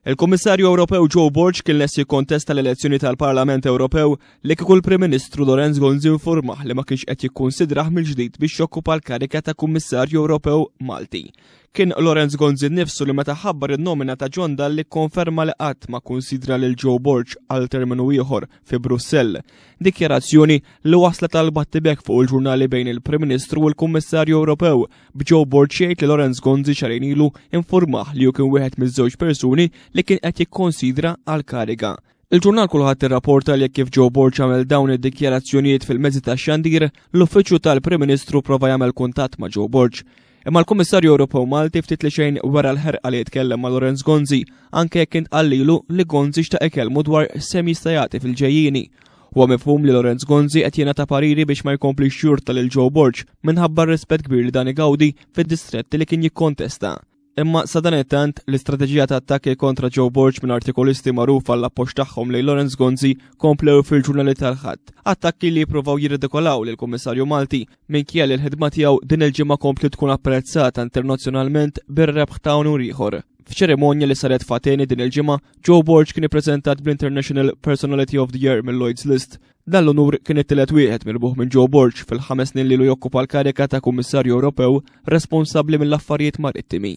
Il-Kummissarju Ewropew Joe Borg kien lest jikkontesta l-elezzjoni tal-Parlament Ewropew li kieku l-Prim Ministru Lorenz Gonzi informah li ma kienx qed jikkunsidrah mill-ġdid biex jokkupa l-karika ta' Kummissarju Ewropew Malti. Kien Lorenz Gonzi nnifsu li meta ħabbar in-nomina ta' John Dalli kkonferma li qatt ma kkunsidra lil Joe Borg għal terminu ieħor fi Brussell. Dikjarazzjoni li waslet għal battibek fuq il-ġurnali bejn il-Prim Ministru u l-Kummissarju Ewropew B'Joe Borg jgħid li Lawrence Gonzi xahrejn ilu informah li hu kien wieħed miż-żewġ persuni li kien qed jikkonsidra għall-kariga. Il-ġurnal Kulħadd irrapporta li kif Joe Borg għamel dawn id-dikjarazzjonijiet fil-mezzi tax-xandir, l-Uffiċċju tal-Prim Ministru prova jagħmel kuntatt ma' Joe Borg. Imma l-Kummissarju Ewropew Malti ftit li xejn wera l-ħerqa li jitkellem ma' Lawrence Gonzi, anke jekk intqal lilu li Gonzi xtaq ikellmu dwar x'sehem jista' jagħti fil-ġejjieni. Huwa mifhum li Lawrence Gonzi qed jingħata pariri biex ma jkomplix jurta lil Joe Borg minħabba r-rispett kbir li dan igawdi fid-distretti li kien jikkontesta. Imma sadanittant, l-istrateġija ta' attakki kontra Joe Borg minn artikolisti magħrufa għall-appoġġ tagħhom lejn Lawrence Gonzi komplew fil-ġurnali tal-Ħadd. Attakki li jippruvaw jirridikolaw lill-Kummissarju Malti minkejja li l-ħidma tiegħu din il-ġimgħa kompliet tkun apprezzata internazzjonalment bir-rebħ ta' unur ieħor. F'ċerimonja li saret f'Ateni din il-ġimgħa, Joe Borg kien ippreżentat bl-International Personality of the Year mill-Lloyd's List. Dan l-unur kien it-tielet wieħed mirbuħ minn Joe Borg fil-ħames snin li ilu jokkupa l-karika ta' Kummissarju Ewropew responsabbli mill-affarijiet marittimi.